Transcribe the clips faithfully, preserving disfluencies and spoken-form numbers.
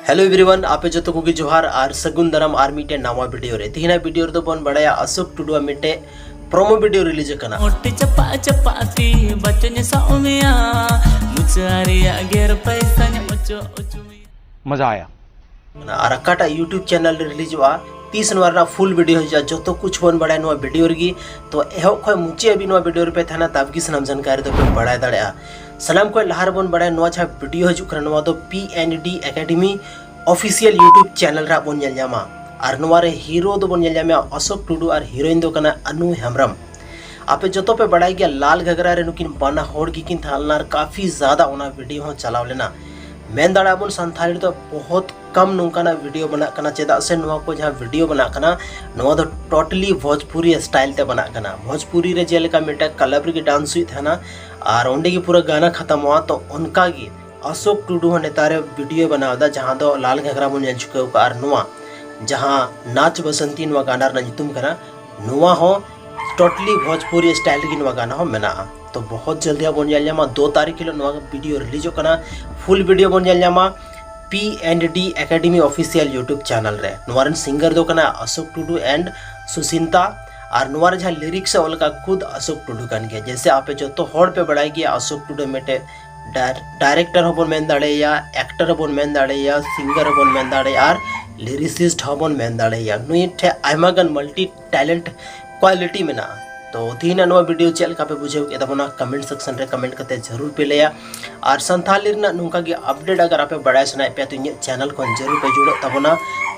Hello everyone, ᱟᱯᱮ ᱡᱚᱛᱚ ᱠᱚᱜᱮ ᱡᱚᱦᱟᱨ ᱟᱨ ᱥᱟᱹᱜᱩᱱ ᱫᱟᱨᱟᱢ ᱟᱨ ᱢᱤᱫᱴᱮᱱ ᱱᱟᱣᱟ ᱵᱷᱤᱰᱤᱭᱳ ᱨᱮ᱾ ᱛᱮᱦᱮᱧᱟᱜ ᱵᱷᱤᱰᱤᱭᱳ ᱨᱮᱫᱚ ᱵᱚᱱ ᱵᱟᱲᱟᱭᱟ ᱚᱥᱳᱠ ᱴᱩᱰᱩᱣᱟᱜ ᱢᱤᱫᱴᱮᱡ ᱯᱨᱳᱢᱳ ᱵᱷᱤᱰᱤᱭᱳ ᱨᱤᱞᱤᱡᱽ ᱟᱠᱟᱱᱟ᱾ ᱢᱚᱴᱤ ᱪᱟᱯᱟ ᱪᱟᱯᱟ ᱛᱤ ᱵᱟᱪᱚᱧ ᱥᱟᱵ ᱢᱮᱭᱟ, ᱢᱩᱪᱟᱹ ᱨᱮᱭᱟᱜ ᱜᱮᱨ ᱯᱟᱭᱥᱟᱧ ᱚᱪᱚ ᱚᱪᱚ ᱢᱮᱭᱟ᱾ ᱢᱟᱡᱟ ᱟᱭᱟ᱾ ᱟᱨ ᱚᱠᱟᱴᱟᱜ YouTube ᱪᱮᱱᱮᱞ ᱨᱮ ᱨᱤᱞᱤᱡᱚᱜᱼᱟ, ᱛᱤᱥ ᱱᱚᱣᱟ ᱨᱮᱱᱟᱜ ᱯᱷᱩᱞ ᱵᱷᱤᱰᱤᱭᱳ ᱦᱤᱡᱩᱜᱼᱟ, ᱡᱚᱛᱚ ᱠᱩᱪ ᱵᱚᱱ ᱵᱟᱲᱟᱭᱟ ᱱᱚᱣᱟ ᱵᱷᱤᱰᱤᱭᱳ ᱨᱮᱜᱮ᱾ ᱛᱚ ᱮᱦᱚᱵ ᱠᱷᱚᱱ ᱢᱩᱪᱟᱹᱫ ᱦᱟᱹᱵᱤᱡ ᱱᱚᱣᱟ ᱵᱷᱤᱰᱤᱭᱳ ᱨᱮᱯᱮ ᱛᱟᱦᱮᱱᱟ, ᱛᱟᱵ ᱜᱮ ᱥᱟᱱᱟᱢ ᱡᱟᱱᱠᱟᱨᱤ ᱫᱚᱯᱮ ᱵᱟᱲᱟᱭ ᱫᱟᱲᱮᱭᱟᱜᱼᱟ᱾ ᱥᱟᱱᱟᱢ ᱠᱷᱚᱱ ᱞᱟᱦᱟ ᱨᱮᱵᱚᱱ ᱵᱟᱲᱟᱭᱟ ᱱᱚᱣᱟ ᱡᱟᱦᱟᱸ ᱵᱷᱤᱰᱤᱭᱳ ᱦᱤᱡᱩᱜ ᱠᱟᱱᱟ, ᱱᱚᱣᱟ ᱫᱚ P and D Academy official YouTube channel ᱨᱮ ᱵᱚᱱ ᱧᱮᱞ ᱧᱟᱢᱟ᱾ ᱟᱨ ᱱᱚᱣᱟ ᱨᱮ ᱦᱤᱨᱳ ᱫᱚᱵᱚᱱ ᱧᱮᱞ ᱧᱟᱢᱮᱭᱟ ᱚᱥᱳᱠ ᱴᱩᱰᱩ ᱟᱨ ᱦᱤᱨᱳᱭᱤᱱ ᱫᱚ ᱠᱟᱱᱟ ᱟᱱᱩ ᱦᱮᱢᱵᱨᱚᱢ᱾ ᱟᱯᱮ ᱡᱚᱛᱚ ᱯᱮ ᱵᱟᱲᱟᱭ ᱜᱮᱭᱟ ᱞᱟᱞ ᱜᱷᱟᱜᱽᱨᱟ ᱨᱮ ᱱᱩᱠᱤᱱ ᱵᱟᱱᱟ ᱦᱚᱲ ᱜᱮᱠᱤᱱ ᱛᱟᱦᱮᱸ ᱞᱮᱱᱟ ᱟᱨ ᱠᱟᱯᱷᱤ ᱡᱟᱫᱟ ᱚᱱᱟ ᱵᱷᱤᱰᱤᱭᱳ ᱦᱚᱸ ᱪᱟᱞᱟᱣ ᱞᱮᱱᱟ᱾ ᱢᱮᱱ ᱫᱟᱲᱮᱭᱟᱜᱼᱟ ᱵᱚᱱ ᱥᱟᱱᱛᱟᱲᱤ ᱫᱚ ᱵᱚᱦᱚᱛ ᱠᱚᱢ ᱱᱚᱝᱠᱟᱱᱟᱜ ᱵᱷᱤᱰᱤᱭᱳ ᱵᱮᱱᱟᱜ ᱠᱟᱱᱟ, ᱪᱮᱫᱟᱜ ᱥᱮ ᱱᱚᱣᱟ ᱠᱚ ᱡᱟᱦᱟᱸ ᱵᱷᱤᱰᱤᱭᱳ ᱵᱮᱱᱟᱜ ᱠᱟᱱᱟ, ᱱᱚᱣᱟ ᱫᱚ ᱴᱳᱴᱟᱞᱤ ᱵᱷᱳᱡᱽᱯᱩᱨᱤ ᱥᱴᱟᱭᱤᱞ ᱛᱮ ᱵᱮᱱᱟᱜ ᱠᱟᱱᱟ᱾ ᱵᱷᱳᱡᱽᱯᱩᱨᱤ ᱨᱮ ᱡᱮᱞᱮᱠᱟ ᱢᱤᱫᱴᱟᱝ ᱠᱞᱟᱵᱽ ᱨᱮᱜᱮ ᱰᱟᱱᱥ ᱦᱩᱭᱩᱜ ᱛᱟᱦᱮᱱᱟ ᱟᱨ ᱚᱸᱰᱮ ᱜᱮ ᱯᱩᱨᱟᱹ ᱜᱟᱱᱟ ᱠᱷᱟᱛᱟᱢᱚᱜᱼᱟ, ᱛᱚ ᱚᱱᱠᱟ ᱜᱮ ᱚᱥᱳᱠ ᱴᱩᱰᱩ ᱦᱚᱸ ᱱᱮᱛᱟᱨ ᱨᱮ ᱵᱷᱤᱰᱤᱭᱳ ᱵᱮᱱᱟᱣ ᱮᱫᱟ, ᱡᱟᱦᱟᱸ ᱫᱚ ᱞᱟᱞ ᱜᱷᱟᱜᱽᱨᱟ ᱵᱚᱱ ᱧᱮᱞ ᱪᱩᱠᱟᱹᱣ ᱠᱟᱜᱼᱟ᱾ ᱟᱨ ᱱᱚᱣᱟ ᱡᱟᱦᱟᱸ ᱱᱟᱪ ᱵᱟᱥᱚᱱᱛᱤ ᱱᱚᱣᱟ ᱜᱟᱱᱟ ᱨᱮᱱᱟᱜ ᱧᱩᱛᱩᱢ ᱠᱟᱱᱟ, ᱱᱚᱣᱟ ᱦᱚᱸ ᱴᱳᱴᱟᱞᱤ ᱵᱷᱳᱡᱽᱯᱩᱨᱤ ᱥᱴᱟᱭᱤᱞ ᱨᱮᱜᱮ ᱱᱚᱣᱟ ᱜᱟᱱᱟ ᱦᱚᱸ ᱢᱮᱱᱟᱜᱼᱟ᱾ ᱛᱚ ᱵᱚᱦᱚᱛ ᱡᱚᱞᱫᱤ ᱟᱵᱚᱱ ᱧᱮᱞ ᱧᱟᱢᱟ, ᱫᱩ ᱛᱟᱹᱨᱤᱠᱷ ᱦᱤᱞᱳᱜ ᱱᱚᱣᱟ ᱵᱷᱤᱰᱤᱭᱳ ᱨᱤᱞᱤᱡᱚᱜ ᱠᱟᱱᱟ᱾ ᱯᱷᱩᱞ ᱵᱷᱤᱰᱤᱭᱳ ᱵᱚᱱ ᱧᱮᱞ ᱧᱟᱢᱟ P and D Academy official YouTube channel ᱨᱮ᱾ ᱱᱚᱣᱟ ᱨᱮᱱ ᱥᱤᱝᱜᱟᱨ ᱫᱚ ᱠᱟᱱᱟ ᱚᱥᱳᱠ ᱴᱩᱰᱩ and ᱥᱩᱥᱤᱱᱛᱟ᱾ ᱟᱨ ᱱᱚᱣᱟ ᱨᱮ ᱡᱟᱦᱟᱸ ᱞᱤᱨᱤᱠᱥ ᱮ ᱚᱞ ᱟᱠᱟᱫ ᱠᱷᱩᱫ ᱚᱥᱳᱠ ᱴᱩᱰᱩ ᱠᱟᱱ ᱜᱮᱭᱟ᱾ ᱡᱮᱭᱥᱮ ᱟᱯᱮ ᱡᱚᱛᱚ ᱦᱚᱲ ᱯᱮ ᱵᱟᱲᱟᱭ ᱜᱮᱭᱟ ᱚᱥᱳᱠ ᱴᱩᱰᱩ ᱢᱤᱫᱴᱮᱡ ᱰᱟᱭᱨᱮᱠᱴᱚᱨ ᱦᱚᱸᱵᱚᱱ ᱢᱮᱱ ᱫᱟᱲᱮᱭᱟᱭᱟ, ᱮᱠᱴᱚᱨ ᱦᱚᱸᱵᱚᱱ ᱢᱮᱱ ᱫᱟᱲᱮᱭᱟᱭᱟ, ᱥᱤᱝᱜᱟᱨ ᱦᱚᱸᱵᱚᱱ ᱢᱮᱱ ᱫᱟᱲᱮᱭᱟᱜᱼᱟ ᱟᱨ ᱞᱤᱨᱤᱥᱤᱥᱴ ᱦᱚᱸᱵᱚᱱ ᱢᱮᱱ ᱫᱟᱲᱮᱭᱟᱭᱟ᱾ ᱱᱩᱭ ᱴᱷᱮᱱ ᱟᱭᱢᱟ ᱜᱟᱱ ᱢᱟᱞᱴᱤ ᱴᱮᱞᱮᱱᱴ ᱠᱣᱟᱞᱤᱴᱤ ᱢᱮᱱᱟᱜᱼᱟ᱾ ᱛᱚ ᱛᱮᱦᱮᱧᱟᱜ ᱱᱚᱣᱟ ᱵᱷᱤᱰᱤᱭᱳ ᱪᱮᱫ ᱞᱮᱠᱟ ᱯᱮ ᱵᱩᱡᱷᱟᱹᱣ ᱠᱮᱫ ᱛᱟᱵᱚᱱᱟ, ᱠᱚᱢᱮᱱᱴ ᱥᱮᱠᱥᱚᱱ ᱨᱮ ᱠᱚᱢᱮᱱᱴ ᱠᱟᱛᱮ ᱡᱟᱹᱨᱩᱲ ᱯᱮ ᱞᱟᱹᱭᱟ᱾ ᱟᱨ ᱥᱟᱱᱛᱷᱟᱞᱤ ᱨᱮᱱᱟᱜ ᱱᱚᱝᱠᱟ ᱜᱮ ᱟᱯᱰᱮᱴ ᱟᱜᱟᱨ ᱟᱯᱮ ᱵᱟᱲᱟᱭ ᱥᱟᱱᱟᱭᱮᱫ ᱯᱮᱭᱟ, ᱛᱚ ᱤᱧᱟᱹᱜ ᱪᱮᱱᱮᱞ ᱠᱷᱚᱱ ᱡᱟᱹᱨᱩᱲ ᱯᱮ ᱡᱩᱲᱟᱹᱜ ᱛᱟᱵᱚᱱᱟ,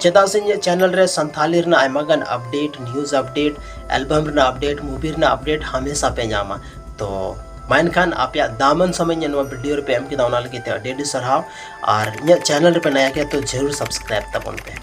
ᱪᱮᱫᱟᱜ ᱥᱮ ᱤᱧᱟᱹᱜ ᱪᱮᱱᱮᱞ ᱨᱮ ᱥᱟᱱᱛᱷᱟᱞᱤ ᱨᱮᱱᱟᱜ ᱟᱭᱢᱟ ᱜᱟᱱ ᱟᱯᱰᱮᱴ, ᱱᱤᱭᱩᱡᱽ ᱟᱯᱰᱮᱴ, ᱮᱞᱵᱟᱢ ᱨᱮᱱᱟᱜ ᱟᱯᱰᱮᱴ, ᱢᱩᱵᱷᱤ ᱨᱮᱱᱟᱜ ᱟᱯᱰᱮᱴ ᱦᱟᱢᱮᱥᱟ ᱯᱮ ᱧᱟᱢᱟ᱾ ᱛᱚ ᱢᱟ ᱮᱱᱠᱷᱟᱱ ᱟᱯᱮᱭᱟᱜ ᱫᱟᱢᱟᱱ ᱥᱚᱢᱚᱭ ᱤᱧᱟᱹᱜ ᱱᱚᱣᱟ ᱵᱷᱤᱰᱤᱭᱳ ᱨᱮᱯᱮ ᱮᱢ ᱠᱮᱫᱟ, ᱚᱱᱟ ᱞᱟᱹᱜᱤᱫ ᱛᱮ ᱟᱹᱰᱤ ᱟᱹᱰᱤ ᱥᱟᱨᱦᱟᱣ᱾ ᱟᱨ ᱤᱧᱟᱹᱜ ᱪᱮᱱᱮᱞ ᱨᱮᱯᱮ ᱱᱟᱭᱟ ᱜᱮᱭᱟ, ᱛᱚ ᱡᱟᱹᱨᱩᱲ ᱥᱟᱵᱥᱠᱨᱟᱭᱤᱵ ᱛᱟᱵᱚᱱ ᱯᱮ᱾